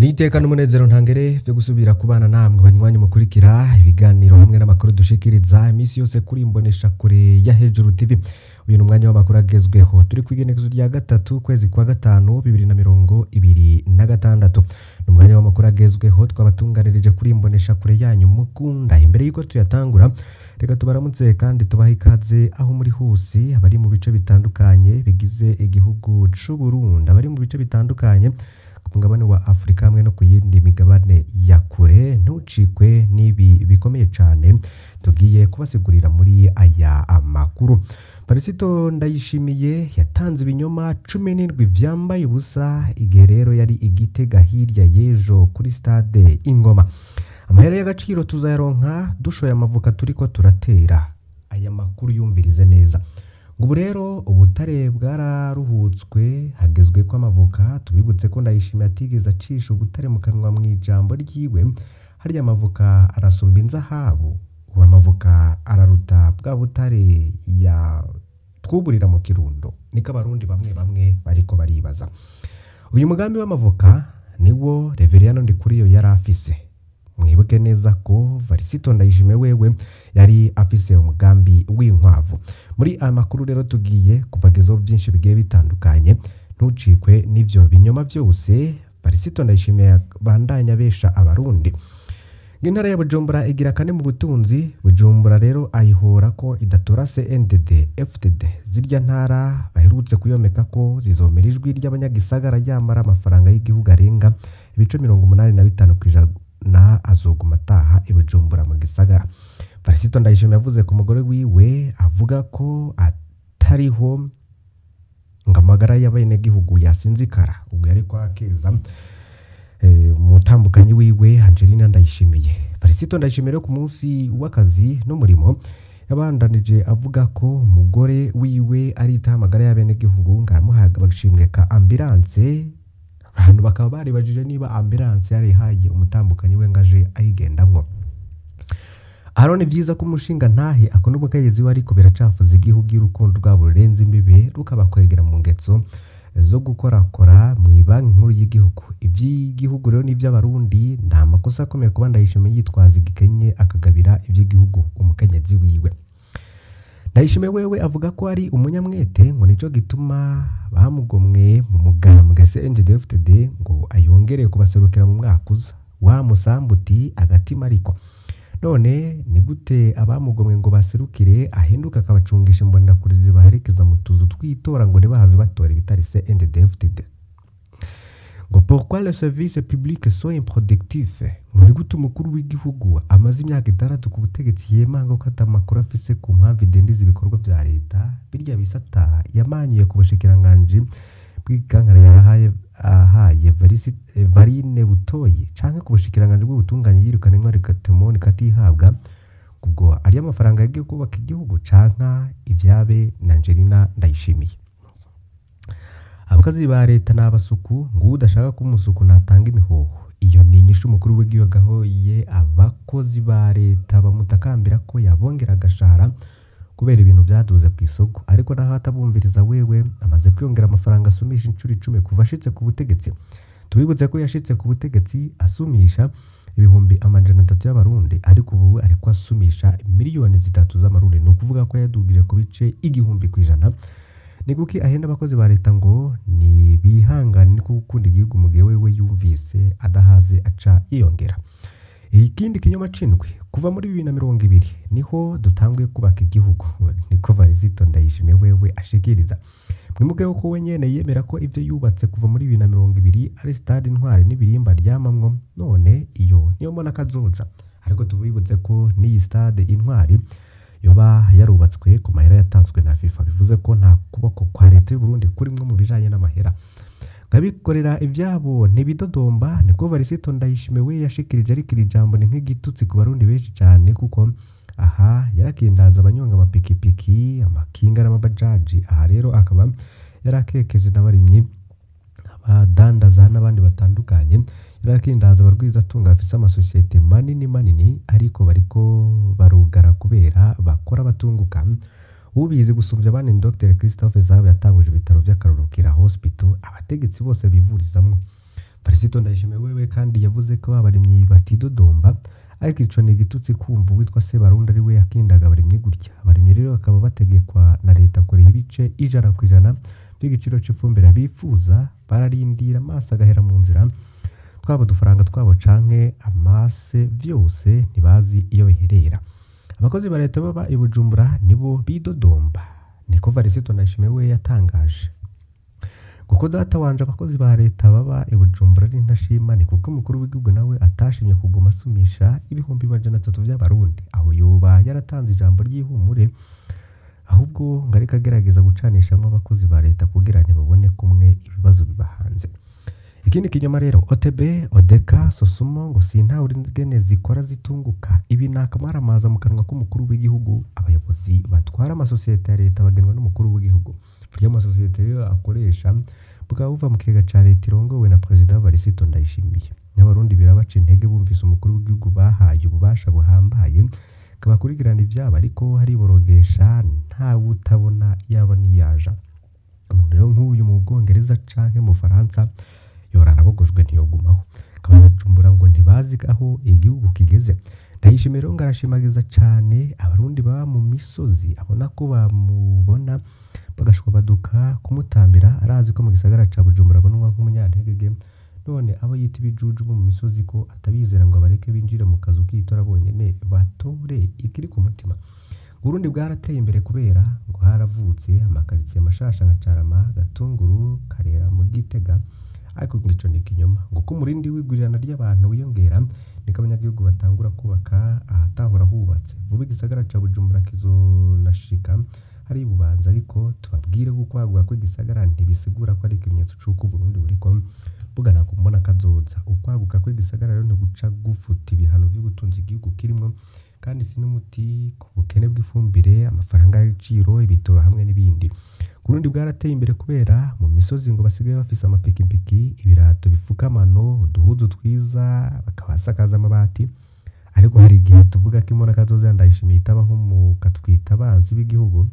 Ni iteka n'umunezero ntangere vyo gusubira kubana namwe banywanyi mukurikira ibiganiro hamwe n'amakuru dushikiriza iminsi yose kuri imbonesha kure ya Hejuru TV. Uyu ni umwanya w'amakuru agezweho. Turi kw'igenekerezo rya 3 kwezi kwa 5 2026. Ni umwanya w'amakuru agezweho twabatunganirije kuri imbonesha kure yanyu mukunda. Imbere yuko tuyatangura, reka tubaramutse kandi tubahe ikaze aho muri hose, abari mu bice bitandukanye bigize igihugu c'u Burundi, abari mu bice bitandukanye ku mugabane wa Afurika hamwe no ku yindi migabane ya kure. Ntucikwe n'ibi bikomeye cane tugiye kubasigurira muri aya amakuru. Varisito Ndayishimiye yatanze ibinyoma 17 vyambaye ubusa igihe rero yari i Gitega hirya y'ejo kuri stade Ingoma. Amahera y'agaciro tuzayaronka dushoye amavoka turiko turatera. Aya makuru yumvirize neza. Ngo ubu rero ubutare bwararuhutswe, hagezwe ko amavoka. Tubibutse ko Ndayishimiye atigeze acisha ubutare mu kanwa mw'ijambo ryiwe. Harya amavoka arasumba inzahabu? Ubu amavoka araruta bwa butare ya twuburira mu Kirundo? Niko abarundi bamwe bamwe bariko baribaza. Uyu mugambi w'amavoka niwo Reveriyano Ndikuriyo yari afise. Mwibuke neza ko Varisito Ndayishimiye wewe yari afise umugambi w'inkwavu. Muri aya makuru rero tugiye kubagezaho byinshi bigiye bitandukanye. Ntucikwe n'ivyo binyoma vyose Varisito Ndayishimiye bandanya abesha abarundi. Intara ya Bujumbura igira kane mu butunzi. Bujumbura rero ayihora ko idatora CNDD FDD. Zirya ntara baherutse kuyomeka ko zizomera ijwi ry'abanyagisagara, ryamara amafaranga y'igihugu arenga ibice 85% azoguma ataha i Bujumbura mu gisagara. Varisito Ndayishimiye yavuze ku mugore wiwe, avuga ko atariho ngo amagara y'abenegihugu yasinzikara ubwo yari kwakeza umutambukanyi wiwe Angelina Ndayishimiye. Varisito Ndayishimiye rero ku munsi w'akazi n'umurimo yabandanije avuga ko umugore wiwe aritaho amagara y'abenegihugu, ngo aramuha agashimwe ka ambulance. Abantu bakaba baribajije niba ambulance yarihaye umutambukanyi we ngo aje ayigendamwo. Aharo ni vyiza ko umushinga ntahe akunda umukenyezi we, ariko biracafuza igihugu iyo urukundo rwabo rurenze imbibe rukabakwegera mu ngetso zo gukorakora mw'ibanki nkuru y'igihugu. Ivy'igihugu rero n'ivy'abarundi. Nta makosa akomeye kuba Ndayishimiye yitwaza igikenye akagabira ivy'igihugu umukenyezi wiwe. Ndayishimiye wewe avuga ko ari umunyamwete, ngo nico gituma bamugomwe mu mugambwe CNDD-FDD ngo ayongere kubaserukira mu mwaka uza. Wa musambuti agatima, ariko none ni gute abamugomwe ngo baserukire ahinduka akabacungisha imbonerakure zibaherekeza mu tuzu tw'itora ngo ntibahave batora ibitari CNDD-FDD? Ngo pourquoi les services publics sont improductifs? Ngo ni gute umukuru w'igihugu amaze imyaka 6 ku butegetsi yemanga ko ata makuru afise ku mpamvu idindiza ibikorwa vya leta, birya bisata yamanyuye ku bushikiranganji bw'ikankara yahaye ahaye Varine Butoyi, canke ku bushikiranganji bw'ubutungane yirukana Intwari Gatemoni katihabwa, ubwo ariyo amafaranga yagiye kubaka igihugu canka ivyabe na Angelina Ndayishimiye? Abakozi ba leta ni abasuku, ngo udashaka kuba umusuku natanga imihoho. Iyo ni inyishu umukuru w'igihugu yahoye abakozi ba leta bamutakambira ko yabongera agashahara kubera ibintu vyaduze ku isoko. Ariko naho atabumviriza, wewe amaze kwiyongera amafaranga asumisha incuro 10 kuva ashitse ku butegetsi. Tubibutse ko yashitse ku butegetsi asumisha 300,000 y'abarundi, ariko ubu ariko asumisha miliyoni 3 z'amarundi. Ni ukuvuga ko yadugije ku bice 1000%. Ni kuki ahenda abakozi ba leta ngo ni bihangane, niko gukunda igihugu, mu gihe wewe yumvise adahaze aca yiyongera? Ikindi kinyoma c'indwi: kuva muri 2020 niho dutanguye kubaka igihugu, niko Varisito Ndayishimiye wewe ashikiriza. Mwibuke ko we nyene yemera ko ivyo yubatse kuva muri 2020 ari stade Intwari n'ibirimba ryamamwo. None iyo niyo mbona kazoza? Ariko tubibutse ko n'iyi stade Intwari yoba yarubatswe ku mahera yatanzwe na FIFA, bivuze ko nta kuboko kwa leta y'u Burundi kurimwo mu bijanye n'amahera. Ngabikorera ivyabo ntibidodomba, niko Varisito Ndayishimiye we yashikirije. Ariko iri jambo ni nk'igitutsi ku barundi benshi cyane, kuko aha yarakindaza abanyonga amapikipiki, amakinga n'amabajaji. Aha rero akaba yarakekeje n'abarimyi, abadandaza n'abandi batandukanye. Yarakindaza abarwizatunga bafise amasosiyete manini manini ariko bariko barugara kubera bakora batunguka. Ubizi gusumbya abandi ni Dr Christophe Zahabu, yatanguje ibitaro by'akarorero Kira Hospital abategetsi bose bivurizamwo. Varisito Ndayishimiye wewe kandi yavuze ko abarimyi batidodomba, ariko ico ni igitutsi kumva uwitwa Sebarundi ari we yakindaga abarimyi gutya. Abarimyi rero bakaba bategekwa na leta kuriha ibice 100% by'igiciro c'ifumbire bifuza, bararindira amaso agahera mu nzira, twaba udufaranga twabo canke amase vyose ntibazi iyo biherera. Abakozi ba leta baba i Bujumbura nibo bidodomba, niko Varisito Ndayishimiye we yatangaje. Kuko data wanje abakozi ba leta baba i Bujumbura ari intashima, ni kuko umukuru w'igihugu nawe atashimye kuguma asumisha 300,000 vy'abarundi. Aho yoba yaratanze ijambo ry'ihumure, ahubwo ngo ariko agerageza gucanishamwo abakozi ba leta kugira ntibabone kumwe ibibazo biba hanze. Ikindi kinyoma rero, OTB, Odeka, Sosumo ngo sintawuri ingene zikora zitunguka. Ibi ni akamaramaza mu kanwa k'umukuru w'igihugu. Abayobozi batwara amasosiyete ya leta bagenwa n'umukuru w'igihugu. Uburyo amasosiyete rero akoresha bukaba buva mu kigega ca leta irongowe na Perezida Varisito Ndayishimiye. N'abarundi birabaca intege bumvise umukuru w'igihugu bahaye ububasha buhambaye kabakurikirana ivyabo, ariko hariborogesha ntawutabona yaba niyaja. Umuntu rero nk'uyu mu Bwongereza canke mu Bufaransa yorara abogojwe ntiyogumaho. Abanyabujumbura ngo ntibazi aho igihugu kigeze. Ndayishimiye rero ngo arashimagiza cane abarundi baba mu misozi, abona ko bamubona bagashwa baduka kumutambira. Arazi ko mu gisagara ca Bujumbura abonwa nk'umunyantegege, none abo yita ibijuju bo mu misozi ko atabizera ngo abareke binjire mu kazu k'itora bonyene batore ikiri ku mutima. Uburundi bwarateye imbere kubera ngo haravutse amakaritsiye mashasha nka Carama, Gatunguru, Karera mu Gitega, ariko ngo ico ni ikinyoma. Ngo uko umurindi w'igwirirana ry'abantu wiyongera niko abanyagihugu batangura kubaka ahatahora hubatse. Vuba igisagara ca Bujumbura kizonashika hari Bubanza, ariko tubabwire ko ukwaguka kw'igisagara ntibisigura ko ari ikimenyetso c'uko Uburundi buriko bugana ku mbona kazoza. Ukwaguka kw'igisagara rero ntiguca gufuta ibihano vy'ubutunzi igihugu kirimwo, kandi si n'umuti ku bukene bw'ifumbire, amafaranga y'agaciro, ibitoro hamwe n'ibindi. Uburundi bwarateye imbere kubera mu misozi ngo basigaye bafise amapikipiki, ibirato bifuka amano, uduhuzu twiza, bakabasakaza amabati. Ariko hari igihe tuvuga ko imbona kazoza ya Ndayishimiye itabaho mukatwita abansi b'igihugu.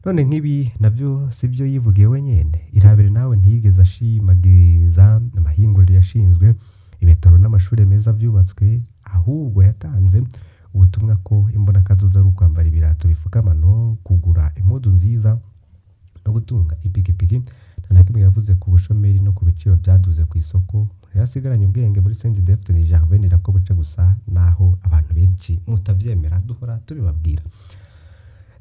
None nk'ibi navyo sivyo yivugiye wenyene. Irabire nawe ntiyigeze ashimagiza amahinguriro yashinzwe, ibitaro n'amashure meza vyubatswe, ahubwo yatanze ubutumwa ko imbona kazoza ari ukwambara ibirato bifuka amano, kugura impuzu nziza no gutunga ipikipiki. Nta na kimwe yavuze ku bushomeri no ku biciro vyaduze kw'isoko. Umuntu yasigaranye ubwenge muri CNDD-FDD ni Gervais Ndirakobuca gusa, naho abantu benshi mutavyemera duhora tubibabwira.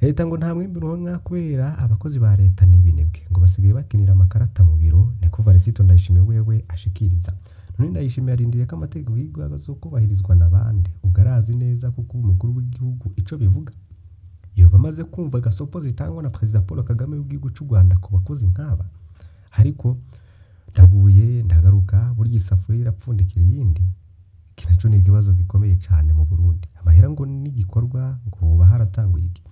Leta ngo nta mwimbu ironka kubera abakozi ba leta ni ibinebwe, ngo basigaye bakinira amakarata mu biro, niko Varisito Ndayishimiye wewe ashikiriza. None Ndayishimiye arindiriye ko amategeko y'igihugu azokubahirizwa na bande? Ubwo arazi neza ko kuba umukuru w'igihugu ico bivuga? Yoba amaze kumva gasopo zitangwa na Perezida Paul Kagame w'igihugu c'u Rwanda ku bakozi nk'aba? Ariko ndaguye ndagaruka, burya isafuriya irapfundikira iyindi. Iki naco ni ikibazo gikomeye cane mu Burundi. Amahera ngo n'igikorwa ngo hoba haratanguye iki?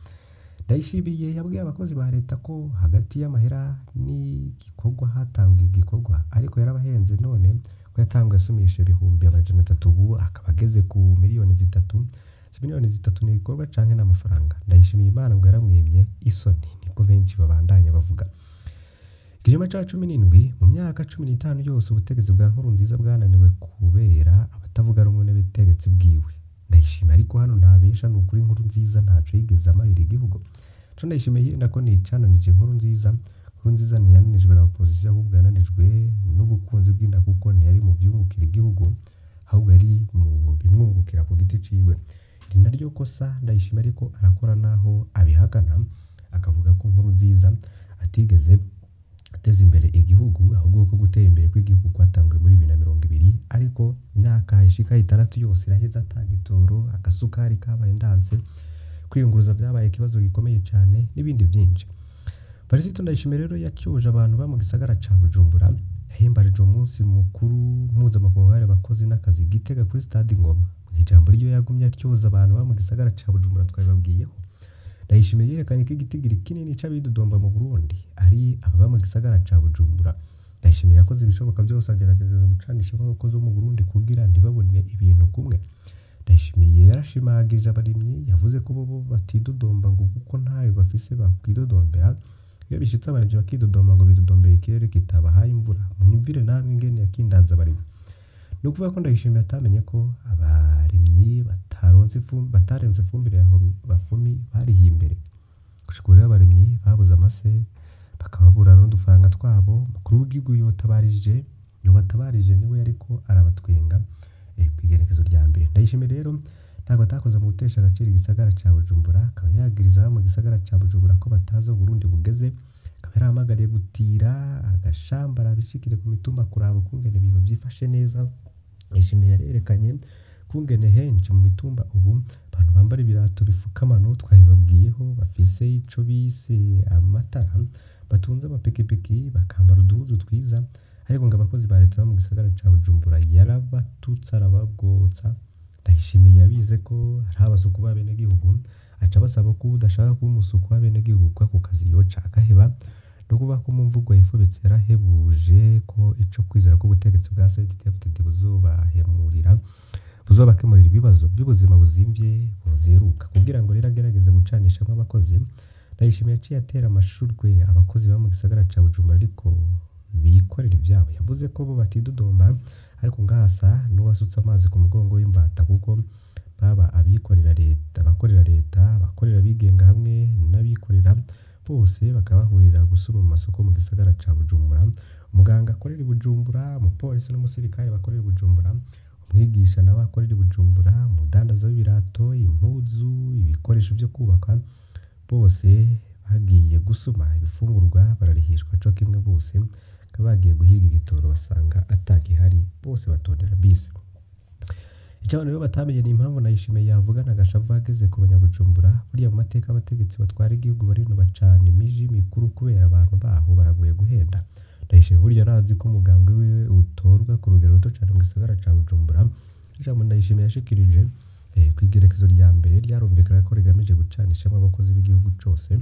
Ndayishimiye yabwiye abakozi ba leta ko hagati y'amahera n'igikorwa hatanguye igikorwa, ariko yarabahenze none ko yatanguye asumisha 300,000 ubu akaba ageze ku 3 miliyoni. Si 3 miliyoni ni igikorwa canke n'amafaranga? Ndayishimiye Imana ngo yaramwimye isoni, niko benshi babandanya bavuga. Ikinyoma ca 17, mu myaka 15 yose ubutegetsi bwa Nkurunziza bwananiwe kubera abatavuga rumwe n'ubutegetsi bwiwe. Ndayishimiye ariko hano ntabesha, ni ukuri Nkurunziza ntaco yigeze amarira igihugu. Ico Ndayishimiye yirinda ko ni icananije Nkurunziza. Nkurunziza ntiyananijwe na opposition, ahubwo yananijwe n'ubukunzi bw'inda, kuko ntiyari mu vyungukira igihugu, ahubwo yari mu bimwungukira ku giti ciwe. Iri naryo kosa Ndayishimiye ariko arakora naho abihakana, akavuga ko Nkurunziza atigeze ateza imbere igihugu, ahubwo ko gutera imbere kw'igihugu kwatanguye muri 2020, ariko imyaka ishika 6 yose iraheze ata gitoro, agasukari kabaye ndanse, kwiyunguruza vyabaye ikibazo gikomeye cane n'ibindi vyinshi. Varisito Ndayishimiye rero yacyuje abantu ba mu gisagara ca Bujumbura, yahimbarije umunsi mukuru mpuzamakungu wahariwe abakozi n'akazi i Gitega kuri stade Ngoma. Mw'ijambo ryiwe yagumye atyoza abantu ba mu gisagara ca Bujumbura twabibabwiyeho. Ndayishimiye yerekanye ko igitigiri kinini c'abidodomba mu Burundi ari ababa mu gisagara ca Bujumbura. Ndayishimiye yakoze ibishoboka vyose agerageza gucanishamwo abakozi bo mu Burundi kugira ntibabone ibintu kumwe. Ndayishimiye yarashimagije abarimyi, yavuze ko bobo batidodomba ngo kuko ntayo bafise bakwidodombera. Iyo bishitse abarimyi bakidodoma ngo bidodombeye ikirere kitabahaye imvura, munyumvire namwe ingene yakindaza abarimyi. Ni ukuvuga ko Ndayishimiye atamenye ko abarimyi batarenze ifumbire ya Bafumi barihiye imbere. Gushika ubu rero abarimyi babuze amase, bakababura n'udufaranga twabo. Umukuru w'igihugu yobatabarije niwe yariko arabatwenga kw'igenekezo rya mbere. Ndayishimiye rero ntabwo atakoze mu gutesha agaciro igisagara ca Bujumbura, akaba yagiriza abo mu gisagara ca Bujumbura ko batazi aho Uburundi bugeze, akaba yarahamagariye gutira agashambara bishikire ku mitumba kuraba ukungene ibintu vyifashe neza. Ndayishimiye yarerekanye kungene henshi mu mitumba ubu abantu bambara ibirato bifuka amano, twabibabwiyeho, bafise ico bise amatara, batunze amapikipiki, bakambara uduhuzu twiza, ariko ngo abakozi ba leta bo mu gisagara ca Bujumbura yarabatutse arabagotsa. Ndayishimiye yabize ko hari abasuku b'abenegihugu, aca basaba ko udashaka kuba umusuku w'abenegihugu ko ako kazi yoca agaheba. Ni ukuvuga ko mu mvugo yifobetse yarahebuje ko ico kwizera ko ubutegetsi bwa CNDD-FDD buzobakemurira ibibazo by'ubuzima buzimvye buzeruka. Kugira ngo rero agerageze gucanishamwo abakozi, Ndayishimiye yaciye atera amashurwe abakozi bo mu gisagara ca Bujumbura ariko bikorera ivyabo. Yavuze ko bo batidodomba, ariko ngaha asa n'uwasutse amazi ku mugongo w'imbata, kuko baba abikorera leta, abakorera leta, abakorera abigenga hamwe n'abikorera bose bakaba bahurira gusuma mu masoko mu gisagara ca Bujumbura. Umuganga akorera i Bujumbura, umupolisi n'umusirikare bakorera i Bujumbura, umwigisha nawe akorera i Bujumbura, umudandaza w'ibirato, impuzu, ibikoresho vyo kubaka, bose bagiye gusuma ibifungurwa bararihishwa co kimwe bose bakaba bagiye guhiga igitoro basanga atagihari, bose batondera bisi. Ico abantu rero batamenye ni impamvu Ndayishimiye yavugana agashavu ageze ku banyabujumbura. Burya mu mateka abategetsi batwara igihugu barinuba cane imiji mikuru kubera abantu baho baragoye guhenda. Ndayishimiye burya arazi ko umugambwe wiwe utorwa ku rugero ruto cane mu gisagara ca Bujumbura. Ijambo Ndayishimiye yashikirije kw'igerekezo rya mbere ryarumvikana ko rigamije gucanishamwo abakozi b'igihugu cose.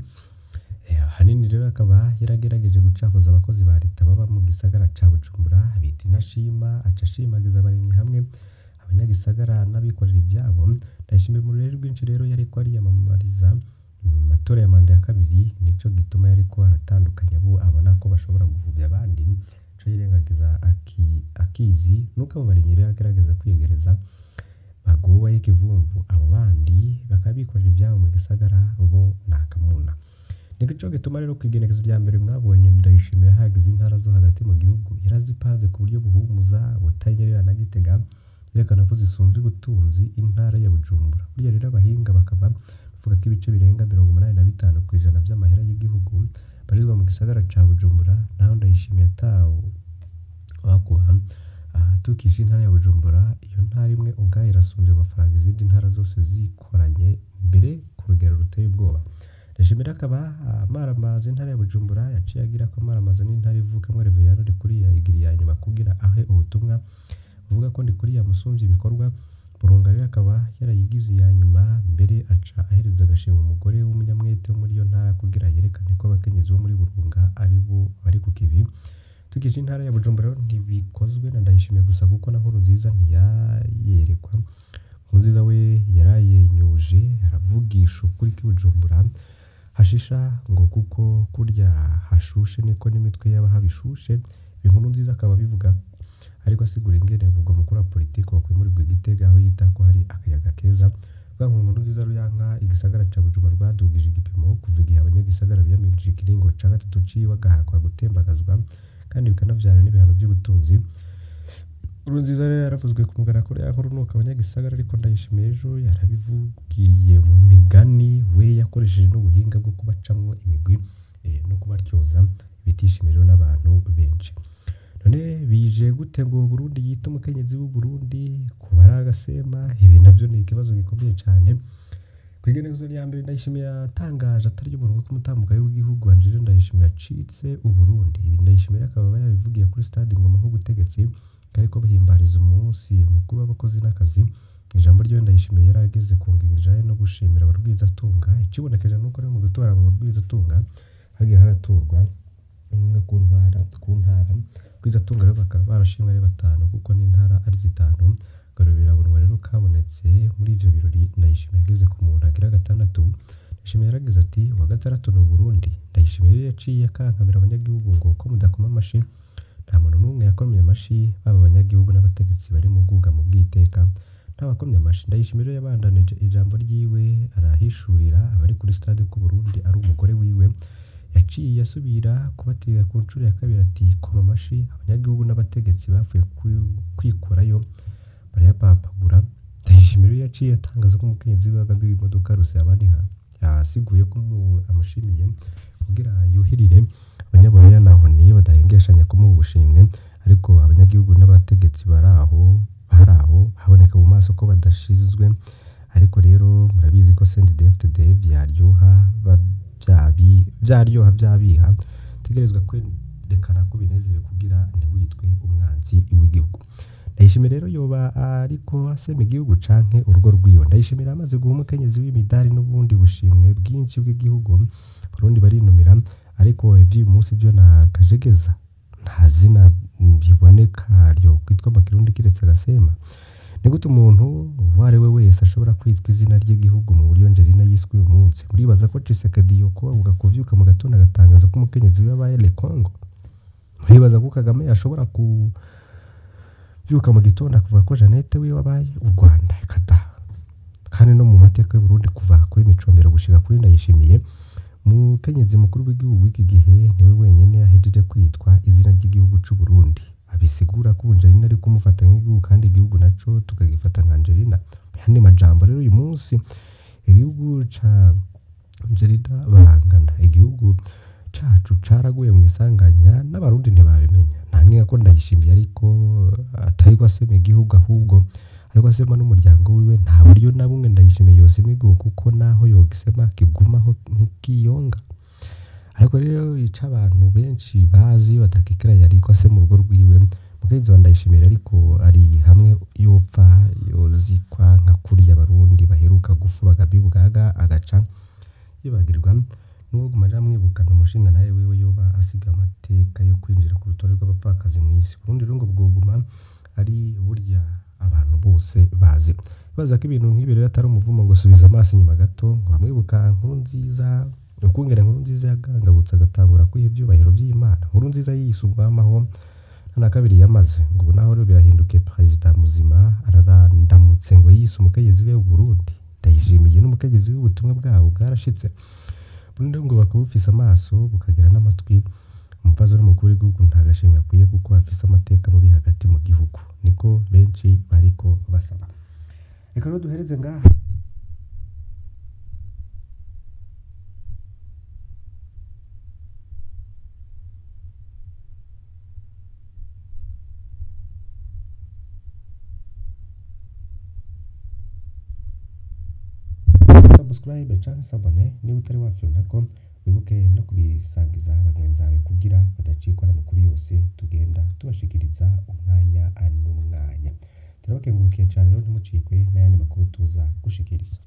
Ahanini rero akaba yaragerageje gucafuza abakozi ba leta baba mu gisagara ca Bujumbura, abita intashima, aca ashimagiza abarimyi hamwe abanyagisagara n'abikorera ivyabo. Ndayishimiye mu rurere rwinshi rero yariko ariyamamariza mu matora ya manda ya kabiri, nico gituma yariko aratandukanya abo abona ko bashobora guhuvya abandi, ico yirengagiza akizi nuko abo barimyi rero agerageza kwiyegereza bagowe ikivumvu, abo bandi bakaba bikorera ivyabo mu gisagara bo nakamuna. Nico gituma rero kw'igenekezo rya mbere mwabonye Ndayishimiye hagize intara zo hagati mu gihugu yarazipanze ku buryo buhumuza, Butanyerera na Gitega, yerekana ko zisumvye ubutunzi intara ya Bujumbura. Burya rero abahinga bakaba bavuga ko ibice birenga 85% vy'amahera y'igihugu barizwa mu gisagara ca Bujumbura, naho Ndayishimiye atawo wakuha ahatukisha intara ya Bujumbura, iyo ntara imwe ubwayo irasumvye amafaranga izindi ntara zose zikoranye mbere ku rugero ruteye ubwoba. Ndayishimiye akaba amaramaza intara ya Bujumbura, yaciye agira ko amaramaza n'intara ivukamwo Reveriyano Ndikuriye yayigira iya nyuma kugira ahe ubutumwa buvuga ko Ndikuriye yamusumvye ibikorwa. Burunga rero akaba yarayigize iya nyuma mbere aca ahereza agashimwe umugore w'umunyamwete wo muri iyo ntara kugira yerekane ko abakenyezi bo muri Burunga ari bo bari ku kivi. Tukije intara ya Bujumbura rero ntibikozwe na Ndayishimiye gusa kuko na Nkurunziza ntiyayerekwa. Nkurunziza we yarayenyuje aravugisha ukuri k'i Bujumbura hashisha ngo kuko kurya hashushe niko n'imitwe y'abahabishushe. Ibi Nkurunziza akaba abivuga ariko asigura ingene umugwa mukuru wa politiki wakwimurirwa i Gitega aho yita ko hari akayaga keza. Avuga ngo Nkurunziza ruyanka igisagara ca Bujumbura rwadugije igipimo kuva igihe abanyagisagara biyamirije ikiringo ca gatatu ciwe agahakwa gutembagazwa kandi bikanavyara n'ibihano vy'ubutunzi. Nkurunziza rero yaravuzwe ku mugaragaro yanka urunuka abanyagisagara, ariko Ndayishimiye ejo yarabivugiye mu migani, we yakoresheje n'ubuhinga bwo kubacamwo imigwi no kubatyoza, bitishimiwe rero n'abantu benshi. None bije gute ngo Burundi yite umukenyezi w'Uburundi kuba ari agasema? Ibi navyo ni ikibazo gikomeye cane. Kw'igenekerezo rya mbere Ndayishimiye yatangaje atari umurongo w'umutambukanyi w'igihugu Angeline Ndayishimiye acitse Uburundi. Ibi Ndayishimiye akaba yabivugiye kuri stade Ngoma h'ubutegetsi kariko buhimbariza umunsi mukuru w'abakozi n'akazi. Ijambo ryiwe Ndayishimiye yari ageze ku ngingo ijanye no gushimira abarwizatunga. Icibonekeje nuko rero mu gutora abo barwizatunga hagiye haratorwa umwe ku ntara ku ntara. Barwizatunga rero bakaba barashimwe ari batanu kuko n'intara ari zitanu. Garurira rero kabonetse muri ivyo birori Ndayishimiye ageze ku muntu agira gatandatu. Ndayishimiye yaragize ati uwa gatandatu ni Uburundi. Ndayishimiye rero yaciye akankamira abanyagihugu ngo ko mudakoma amashi, nta muntu n'umwe yakomye amashi, baba abanyagihugu n'abategetsi bari mu bwugamo bw'iteka ntawakomye amashi. Ndayishimiye rero yabandanije ijambo ryiwe arahishurira abari kuri stade ko Burundi ari umugore wiwe, yaciye asubira kubatera ku nshuro ya kabiri ati koma amashi, abanyagihugu n'abategetsi bapfuye kwikurayo barayapapagura. Ndayishimiye rero yaciye atangaza ko umukenyezi wiwe agambiwe imodoka Rusabaniha yasiguye ko amushimiye kugira yuhirire abanyaburaya na ONU badahengeshanya kumuha ubushimwe, ariko abanyagihugu n'abategetsi baraho haboneka mu maso ko badashizwe. Ariko rero murabizi ko CNDD-FDD vyaryoha vyaryoha vyabiha, tegerezwa kwerekana ko binezerewe kugira ntiwitwe umwansi w'igihugu. Ndayishimiye rero yoba ariko asema igihugu canke urugo rwiwe. Ndayishimiye amaze guha umukenyezi w'imidari n'ubundi bushimwe bwinshi bw'igihugu, Abarundi barinumira, ariko ivy'uyu munsi vyo na kajegeza nta zina riboneka ryo kwitwa mu Kirundi kiretse agasema. Ni gute umuntu uwo ari we wese ashobora kwitwa izina ry'igihugu mu buryo Angelina yiswe uyu munsi? Muribaza ko Tshisekedi yokubahuka kuvyuka mu gatondo agatangaza ko umukenyezi wiwe abaye Le Congo? Muribaza ko Kagame ashobora kuvyuka mu gitondo akavuga ko Jeannette wiwe abaye u Rwanda? Reka da! Kandi no mu mateka y'u Burundi kuva kuri Micombero gushika kuri Ndayishimiye, umukenyezi mukuru w'igihugu w'iki gihe niwe wenyene ahejeje kwitwa izina ry'igihugu c'u Burundi. Abisigura ko Angelina ari kumufata nk'igihugu kandi igihugu naco tukagifata nka Angelina. Mu yandi majambo rero uyu munsi igihugu ca Angelina barangana, igihugu cacu caraguye mw'isanganya n'abarundi ntibabimenya. Nta nkeka ko Ndayishimiye ariko atariko asema igihugu ahubwo ariko asema n'umuryango wiwe. Nta buryo na bumwe Ndayishimiye yosema igihugu kuko naho yogisema kigumaho ntikiyonga. Ariko rero ico abantu benshi bazi badakekeranya ariko asema urugo rwiwe. Mukenyezi wa Ndayishimiye ariko ari hamwe yopfa yozikwa nka kurya abarundi baheruka gufuba Gabi Bugaga agaca yibagirwa n'uwoguma aramwibukana umushingantahe wiwe yoba asiga amateka yo kwinjira ku rutonde rw'abapfakazi mw'isi. Urundi rero ngo bwoguma ari burya abantu bose bazi. Bibaza ko ibintu nk'ibi rero atari umuvumo ngo subiza amaso inyuma gato ngo bamwibuka Nkurunziza, ukungene Nkurunziza yagangabutse agatangura kwiha ivyubahiro vy'Imana. Nkurunziza yiyise umwami aho nta na kabiri yamaze, ngo ubu naho rero birahindukiye perezida muzima ararandamutse ngo yiyise umukenyezi we w'Uburundi. Ndayishimiye n'umukenyezi wiwe ubutumwa bwabo bwarashitse. Burundi ngo bakaba bufise amaso bukagira n'amatwi. Umupfasoni mukuru w'igihugu nta gashimwe akwiye kuko afise amateka mabi hagati mu gihugu, niko benshi bariko basaba. Reka rero duhereze ngaha. Subscribe canke s'abonner niba utari wafyondako, wibuke no kubisangiza bagenzi bawe kugira badacikwa n'amakuru yose tugenda tubashikiriza umwanya n'umwanya. Turabakengurukiye cane rero ntimucikwe n'ayandi makuru tuza gushikiriza.